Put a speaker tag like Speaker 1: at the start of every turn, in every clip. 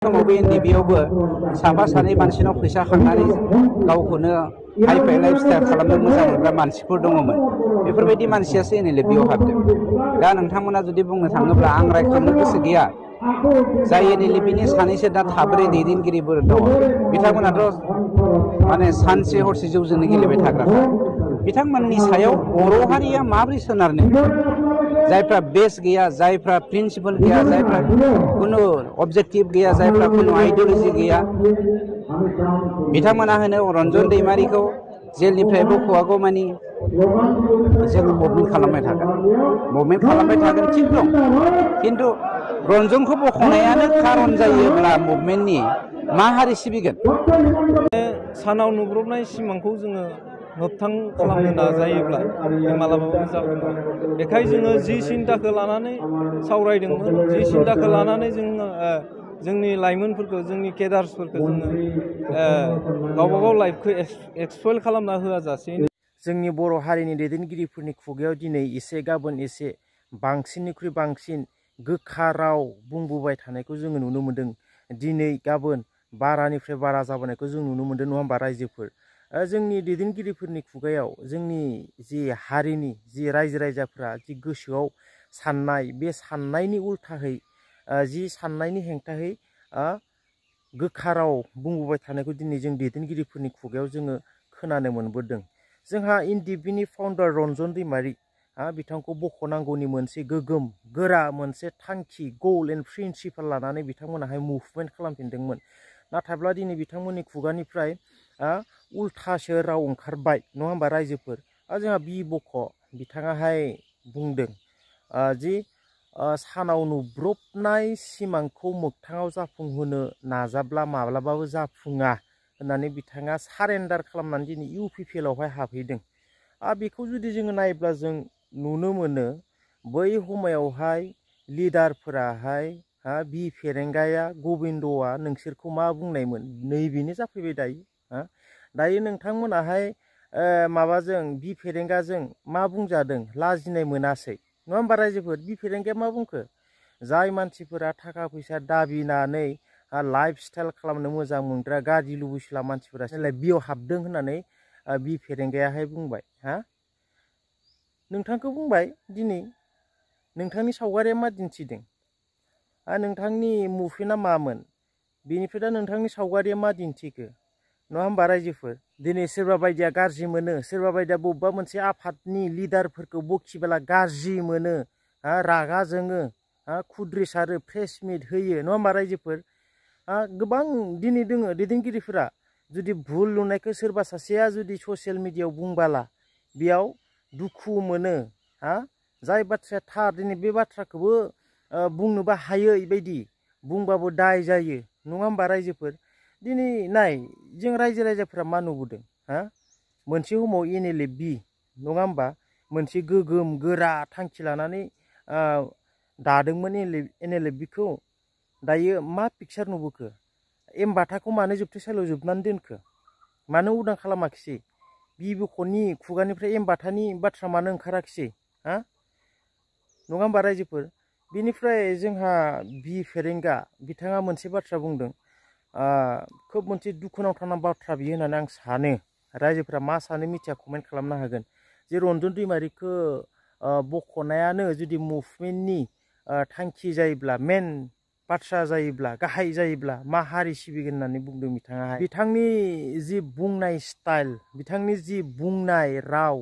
Speaker 1: समाव बे NDP-आवबो साफा सानै मानसिनाव फैसा खांनानै गावखौनो हाइ-फाइ लाइफ स्टाइल खालामनो मोजां मोनग्रा मानसिफोर दङमोन। बेफोरबायदि मानसियासो NLF-आव हाबदों। दा नोंथांमोना जुदि बुंनो थाङोब्ला आं रायखांनो गोसो गैया। जाय NLF-नि सानैसो दा थाब्रै दैदेनगिरिफोर दङ बिथांमोनाथ' माने सानसे हरसे जौजोंनो गेलेबाय थाग्राखा। बिथांमोननि सायाव बर' हारिया माबोरै सोनारनो? जायफ्रा बेस गैया, जायफ्रा प्रिन्सिपल गैया, जायफ्रा कुनु अबजेक्टिभ गैया, जायफ्रा कुनु आइडिय'लजि गैया, बिथांमोना होनो रन्जन दैमारिखौ जेलनिफ्राय बख'वागौ मानि जों मुभमेन्ट खालामबाय थागोन। मुभमेन्ट खालामबाय थागोन थिग दं, खिन्थु रन्जनखौ बख'नायानो खारन जायोब्ला मुभमेन्टनि मा हारि सिबिगोन?
Speaker 2: सानाव नुब्रबनाय सिमांखौ जोङो मोगथां खालामनो नाजायोब्ला बे मालाबाबो जाफुङा। बेखायनो जोङो जि सिन्ताखौ लानानै सावरायदोंमोन, जि सिन्ताखौ लानानै जोङो जोंनि लाइमोनफोरखौ, जोंनि केडार्सफोरखौ जोङो गावबा गाव लाइफखौ एक्सप्लइट खालामना होआजासेनो जोंनि बर' हारिनि दैदेनगिरिफोरनि खुगायाव दिनै एसे गाबोन एसे बांसिननिख्रुइ बांसिन गोखा राव बुंबोबाय थानायखौ जोङो नुनो मोन्दों। दिनै गाबोन बारानिफ्राय बारा जाबोनायखौ जों नुनो मोन्दों, नङा होमबा रायजोफोर? जोंनि दैदेनगिरिफोरनि खुगायाव जोंनि जि हारिनि जि रायजो राजाफ्रा जि गोसोआव साननाय, बे साननायनि उल्थाहै जि साननायनि हेंथाहै गोखा राव बुंबोबाय थानायखौ दिनै जों दैदेनगिरिफोरनि खुगायाव जोङो खोनानो मोनबोदों। जोंहा NDP-नि फाउन्डार रन्जन दैमारि बिथांखौ बख'नांगौनि मोनसे गोगोम गोरा मोनसे थांखि, गल एन्ड प्रिन्सिपाल लानानै बिथांमोनाहाय मुभमेन्ट खालामफिनदोंमोन। नाथायब्ला दिनै बिथांमोननि खुगानिफ्राय उल्थासो राव ओंखारबाय, नङा होमबा रायजोफोर? जोंहा बि बख' बिथाङाहाय बुंदों जि सानाव नुब्रबनाय सिमांखौ मोगथाङाव जाफुंहोनो नाजाब्ला माब्लाबाबो जाफुङा होननानै बिथाङा सारेन्डार खालामनानै दिनै UPPL-आवहाय हाबहैदों। बेखौ जुदि जोङो नायोब्ला जों नुनो मोनो बै समायावहाय लिडारफोराहाय बि फेरेंगाया, गबिन्दआ नोंसोरखौ मा बुंनायमोन? नैबेनो जाफैबाय दायो। दायो नोंथांमोनाहाय माबाजों बि फेरेंगाजों मा बुंजादों? लाजिनाय मोनासै, नङा होमबा रायजोफोर? बि फेरेंगाया मा बुंखो? जाय मानसिफोरा थाखा फैसा दाबिनानै लाइफ स्टाइल खालामनो मोजां मोनग्रा गाज्रि लुबैसुला मानसिफोरा बियाव हाबदों होननानै बि फेरेंगायाहाय बुंबाय। नोंथांखौ बुंबाय दिनै नोंथांनि सावगारिया मा दिन्थिदों? नोंथांनि मुभमेन्टआ मामोन? बेनिफ्राय दा नोंथांनि सावगारिया मा दिन्थिखो? नङा होमबा रायजोफोर? दिनै सोरबा बायदिया गाज्रि मोनो, सोरबा बायदिया बबेबा मोनसे आफादनि लिडारफोरखौ बखिबोला गाज्रि मोनो, रागा जोङो, खुद्रि सारो, प्रेस मिट होयो, नङा होमबा रायजोफोर? गोबां दिनै दोङो दैदेनगिरिफोरा जुदि भुल नुनायखौ सोरबा सासेया जुदि ससियेल मिडियायाव बुंबाला बेयाव दुखु मोनो। जाय बाथ्राया थार दिनै बे बाथ्राखौबो बुंनोबो हायो, बेबायदि बुंबाबो दाय जायो, नङा होमबा रायजोफोर? दिनै नाय जों रायजो राजाफ्रा मा नुबोदों? मोनसे समाव NLF-B, नङा होमबा? मोनसे गोगोम गोरा थांखि लानानै दादोंमोन NLF-B-खौ। दायो मा पिक्सार नुबोखो? एमबाथाखौ मानो जोबथेसालियाव जोबनानै दोनखो? मानो उदां खालामाखिसै? बि बख'नि खुगानिफ्राय एमबाथानि बाथ्रा मानो ओंखाराखिसै? नङा होमबा रायजोफोर? बेनिफ्राय जोंहा बि फेरेंगा बिथाङा मोनसे बाथ्रा बुंदों, खोब मोनसे दुखुनांथाव बाथ्रा बियो होननानै आं सानो। रायजोफ्रा मा सानो मिथिया, कमेन्ट खालामनो हागोन। जे रन्जन दैमारिखौ बख'नायानो जुदि मुभमेन्टनि थांखि जायोब्ला, मेन बाथ्रा जायोब्ला, गाहाय जायोब्ला मा हारि सिबिगोन होननानै बुंदों बिथाङा। बिथांनि जि बुंनाय स्टाइल, बिथांनि जि बुंनाय राव,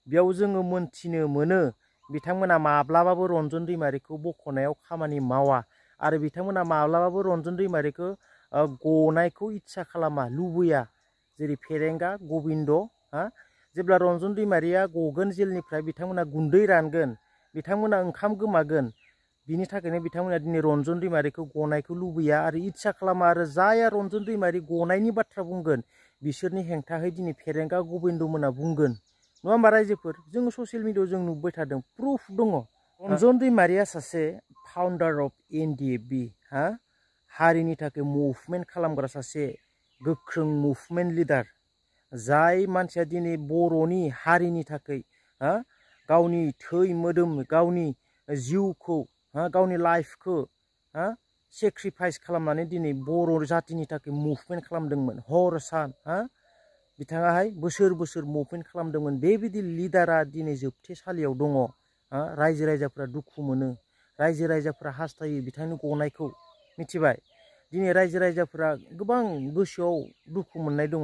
Speaker 2: बेयाव जोङो मोनथिनो मोनो बिथांमोना माब्लाबाबो रन्जन दैमारिखौ बख'नायाव खामानि मावा आरो बिथांमोना माब्लाबाबो रन्जन दैमारिखौ गनायखौ इच्छा खालामा, लुबैया। जेरै फेरेंगा, गबिन्द, जेब्ला रन्जन दैमारिया गगोन जेलनिफ्राय बिथांमोना गुन्दै रानगोन, बिथांमोना ओंखाम गोमागोन, बिनि थाखायनो बिथांमोना दिनै रन्जन दैमारिखौ गनायखौ लुबैया आरो इच्छा खालामा। आरो जाया रन्जन दैमारि गनायनि बाथ्रा बुंगोन बिसोरनि हेंथाहै दिनै फेरेंगा, गबिन्द मोना बुंगोन, नङा होमबा रायजोफोर? जोङो ससियेल मिडियायाव जों नुबाय थादों, प्रुफ दङ। रन्जन दैमारिया सासे फाउन्डार अफ NDF-B, हारिनि थाखाय मुभमेन्ट खालामग्रा सासे गोख्रों मुभमेन्ट लिडार। जाय मानसिया दिनै बर'नि हारिनि थाखाय गावनि थै मोदोम, गावनि जिउखौ, गावनि लाइफखौ सेक्रिफाइस खालामनानै दिनै बर' जातिनि थाखाय मुभमेन्ट खालामदोंमोन हर सान बिथाङाहाय बोसोर बोसोर मुभमेन्ट खालामदोंमोन। बेबायदि लिडारा दिनै जोबथेसालियाव दङ। रायजो राजाफ्रा दुखु मोनो, रायजो राजाफ्रा हास्थायो बिथांनि गनायखौ, मिथिबाय। दिनै रायजो राजाफ्रा गोबां गोसोआव दुखु मोननाय दङ।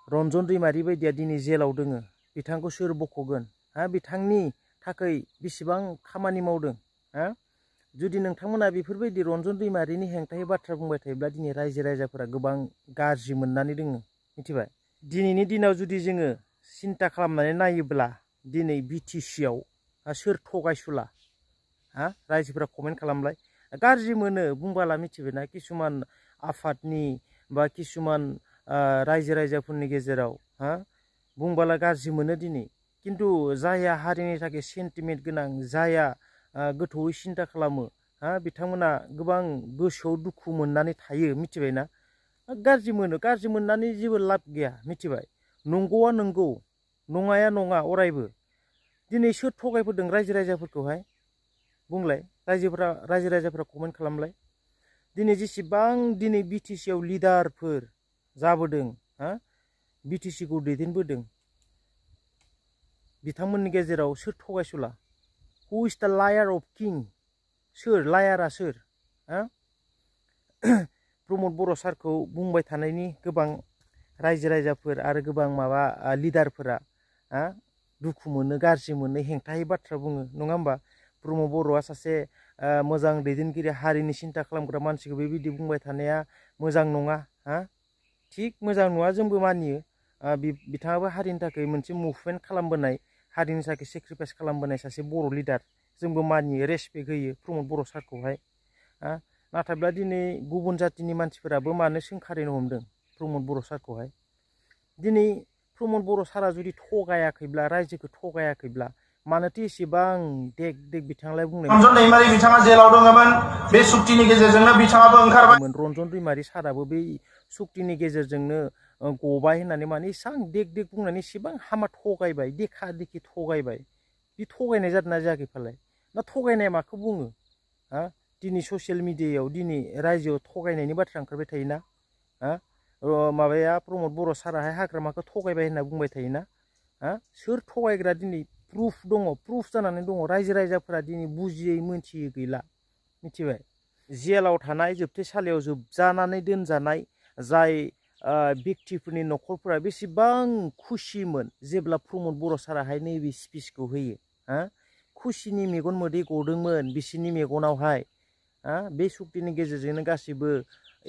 Speaker 2: रन्जन दैमारि बायदिया दिनै जेलाव दोङो, बिथांखौ सोर बख'गोन? बिथांनि थाखाय बेसेबां खामानि मावदों। जुदि नोंथांमोना बेफोरबायदि रन्जन दैमारिनि हेंथायै बाथ्रा बुंबाय थायोब्ला दिनै रायजो राजाफोरा गोबां गाज्रि मोननानै दोङो, मिथिबाय। दिनैनि दिनाव जुदि जोङो सिन्था खालामनानै नायोब्ला दिनै BTC-आव सोर थगायसुला? रायजोफोरा कमेन्ट खालामलाय। गाज्रि मोनो बुंबाला, मिथिबायना। किसुमान आफादनि बा किसुमान रायजो राजाफोरनि गेजेराव बुंबाला गाज्रि मोनो दिनै। खिन्थु जायहा हारिनि थाखाय सेन्टिमेन्ट गोनां, जायहा गोथौयै सिन्था खालामो, बिथांमोना गोबां गोसोआव दुखु मोननानै थायो, मिथिबायना। गाज्रि मोनो, गाज्रि मोननानै जेबो लाब गैया, मिथिबाय। नंगौआ नंगौ, नङाया नङा अरायबो। दिनै सोर थगायबोदों रायजो राजाफोरखौहाय बुंलाय। रायजो राजाफ्रा कमेन्ट खालामलाय। दिनै जेसेबां दिनै BTC-आव लिडारफोर जाबोदों, BTC-खौ दैदेनबोदों, बिथांमोननि गेजेराव सोर थगायसुला? हु इज द लायार अफ किं? सोर लायारा सोर? प्रमद बर' सारखौ बुंबाय थानायनि गोबां रायजो राजाफोर आरो गोबां माबा लिडारफोरा दुखु मोनो, गाज्रि मोनो, हेंथायै बाथ्रा बुङो, नङा होमबा। प्रमद बर'आ सासे मोजां दैदेनगिरि, हारिनि सिन्था खालामग्रा मानसिखौ बेबायदि बुंबाय थानाया मोजां नङा। थिग मोजां नङा, जोंबो मानियो। बिथाङाबो हारिनि थाखाय मोनसे मुभमेन्ट खालामबोनाय, हारिनि थाखाय सेक्रिफाइस खालामबोनाय सासे बर' लिडार। जोंबो मानियो, रेसपेक्ट होयो प्रमद बर' सारखौहाय। नाथायब्ला दिनै गुबुन जातिनि मानसिफोराबो मानो सोंखारिनो हमदों प्रमद बर' सारखौहाय? दिनै प्रमद बर' सारा जुदि थगायाखैब्ला, रायजोखौ थगायाखैब्ला, मानोथो एसेबां देग देग बिथाङालाय बुंनाय? रन्जन दैमारि बिथाङा जेलाव दङमोन, बे सुक्तिनि गेजेरजोंनो बिथाङाबो ओंखारबाय। रन्जन दैमारि साराबो बै सुक्तिनि गेजेरजोंनो गबाय होननानै माने एसां देग देग बुंनानै एसेबां हामा थगायबाय, देखा देखि थगायबाय। बे थगायनाय जादोंना जायाखै फालाय? ना थगायनाया माखौ बुङो? दिनै ससियेल मिडियायाव दिनै रायजोआव थगायनायनि बाथ्रा ओंखारबाय थायोना। माबाया प्रमद बर' साराहाय हाग्रामाखौ थगायबाय होनना बुंबाय थायोना। सोर थगायग्रा दिनै प्रुफ दङ, प्रुफ जानानै दङ। रायजो राजाफोरा दिनै बुजियै मोनथियै गैला, मिथिबाय। जेलाव थानाय, जोबथेसालियाव जोबजानानै दोनजानाय जाय व्यक्तिफोरनि न'खरफोरा बेसेबां खुसिमोन जेब्ला प्रमद बर' साराहाय नैबे स्पिचखौ होयो। खुसिनि मेगन मोदै गदोंमोन बिसोरनि मेगनावहाय। बे सुक्तिनि गेजेरजोंनो गासिबो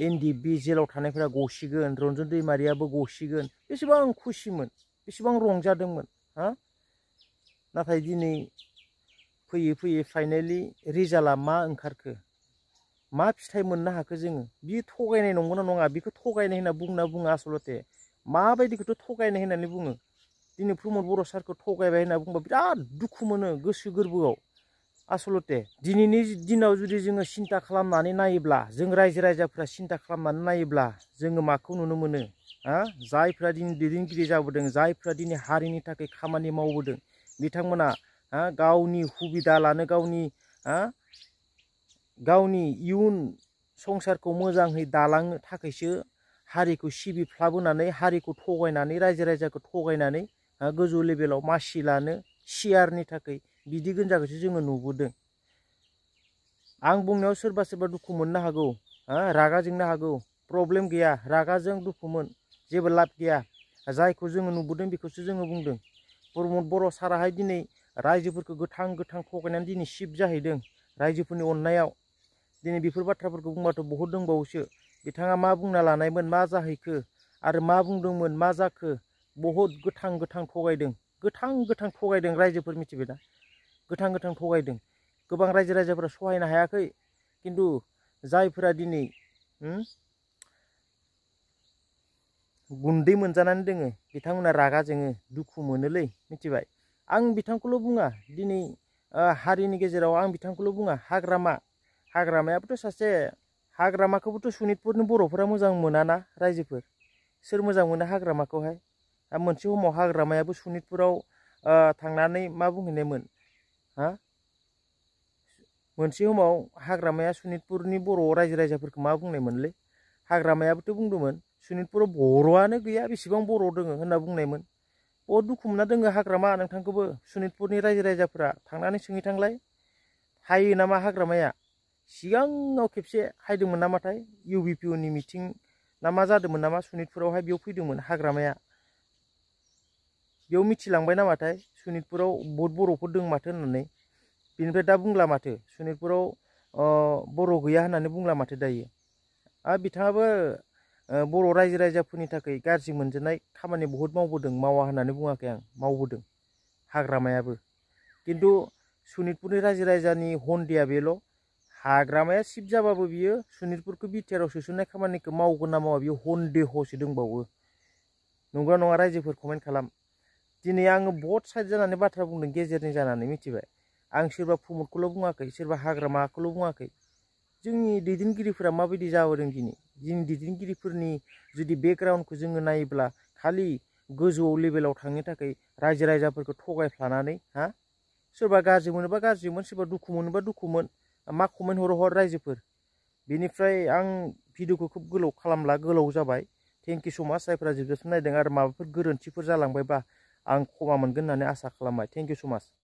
Speaker 2: NDB जेलाव थानायफोरा गसिगोन, रन्जन दैमारियाबो गसिगोन, बेसेबां खुसिमोन, बेसेबां रंजादोंमोन। नाथाय दिनै फैयै फैयै फाइनेलि रिजाल्टआ मा ओंखारखो? मा फिथाइ मोननो हाखो जोङो? बि थगायनाय नंगौना नङा? बेखौ थगायनाय होनना बुङो आसलते। माबायदिखौथ' थगायनाय होननानै बुङो? दिनै प्रमद बर' सारखौ थगायबाय होनना बुंबा बिराद दुखु मोनो गोसो गोरबोआव। आसलते दिनैनि दिनाव जुदि जोङो सिन्था खालामनानै नायोब्ला, जों रायजो राजाफ्रा सिन्था खालामनानै नायोब्ला जोङो माखौ नुनो मोनो? जायफ्रा दिनै दैदेनगिरि जाबोदों, जायफ्रा दिनै हारिनि थाखाय खामानि मावबोदों, बिथांमोना गावनि सुबिदा लानो, गावनि इयुन संसारखौ मोजाङै दालांनो थाखायसो हारिखौ सिबिफ्लाबोनानै, हारिखौ थगायनानै, रायजो राजाखौ थगायनानै गोजौ लेभेलाव मासि लानो, सियारनि थाखाय बिदि गोनजाखौसो जोङो नुबोदों। आं बुंनायाव सोरबा सोरबा दुखु मोननो हागौ, रागा जोंनो हागौ। प्रब्लेम गैया, रागाजों दुखुमोन जेबो लाब गैया। जायखौ जोङो नुबोदों बेखौसो जोङो बुंदों। प्रमद बर' साराहाय दिनै रायजोफोरखौ गोथां गोथां थगायनानै दिनै सिफ जाहैदों रायजोफोरनि अननायाव। दिनै बेफोर बाथ्राफोरखौ बुंबाथ' बहुद दंबावोसो। बिथाङा मा बुंना लानायमोन, मा जाहैखो, आरो मा बुंदोंमोन, मा जाखो? बहुद गोथां गोथां थगायदों, गोथां गोथां थगायदों रायजोफोर, मिथिबायना। गोथां गोथां थगायदों। गोबां रायजो राजाफोरा सहायनो हायाखै। खिन्थु जायफोरा दिनै गुन्दै मोनजानानै दोङो बिथांमोना रागा जोङो, दुखु मोनोलै, मिथिबाय। आं बिथांखौल' बुङा दिनै हारिनि गेजेराव, आं बिथांखौल' बुङा। हाग्रामायाबोथ' सासे, हाग्रामाखौबोथ' सनितपुरनि बर'फोरा मोजां मोनाना रायजोफोर। सोर मोजां मोनो हाग्रामाखौहाय? मोनसे समाव हाग्रामायाबो सनितपुराव थांनानै मा बुंहैनायमोन? मोनसे समाव हाग्रामाया सनितपुरनि बर' रायजो राजाफोरखौ मा बुंनायमोनलै हाग्रामायाबोथ' बुंदोंमोन सनितपुराव बर'आनो गैया बेसेबां बर' दोङो होनना बुंनायमोन। बहुद दुखु मोनना दोङो हाग्रामा नोंथांखौबो सनितपुरनि रायजो राजाफोरा थांनानै सोंहैथांलाय हायो नामा हाग्रामाया सिगाङाव खेबसे हायदोंमोन नामाथाय UBPOनि मिटिं ना मा जादोंमोन नामा सनितपुरावहाय बेयाव फैदोंमोन हाग्रामाया बेयाव मिथिलांबाय नामाथाय सनितपुराव बहुद बर'फोर दं माथो होननानै बेनिफ्राय दा बुंला माथो सनितपुराव बर' गैया होननानै बुंला माथो दायो। आरो बिथाङाबो बर' रायजो राजाफोरनि थाखाय गाज्रि मोनजानाय खामानि बहुद मावबोदों मावा होननानै बुङाखै आं मावबोदों हाग्रामायाबो खिन्थु सनितपुरनि रायजो राजानि हन्दिया बेल' हाग्रामाया सिब जाबाबो बियो सनितपुरखौ बिटिआरआव सोसननाय खामानिखौ मावगोन ना मावा बियो हन्देहसो दंबावो नंगौना नङा रायजोफोर कमेन्ट खालाम। दिनै आङो बहुत साइड जानानै बाथ्रा बुंदों गेजेरनि जानानै मिथिबाय आं सोरबा प्रमदखौल' बुङाखै सोरबा हाग्रामाखौल' बुङाखै जोंनि दैदेनगिरिफोरा माबायदि जाबोदों दिनै जोंनि दैदेनगिरिफोरनि जुदि बेकग्राउन्डखौ जोङो नायोब्ला खालि गोजौ लेभेलाव थांनो थाखाय रायजो राजाफोरखौ थगायफ्लानानै सोरबा गाज्रि मोनोबा गाज्रिमोन सोरबा दुखु मोनोबा दुखुमोन मा कमेन्ट हर रायजोफोर। बेनिफ्राय आं भिडिअखौ खोब गोलाव खालामला गोलाव जाबाय थेंक इउ स माच जायफोरा जोबजासिम नायदों आरो माबाफोर गोरोन्थिफोर जालांबायबा आं क्षमा मोनगोन होननानै आसा खालामबाय थेंक इउ स माच।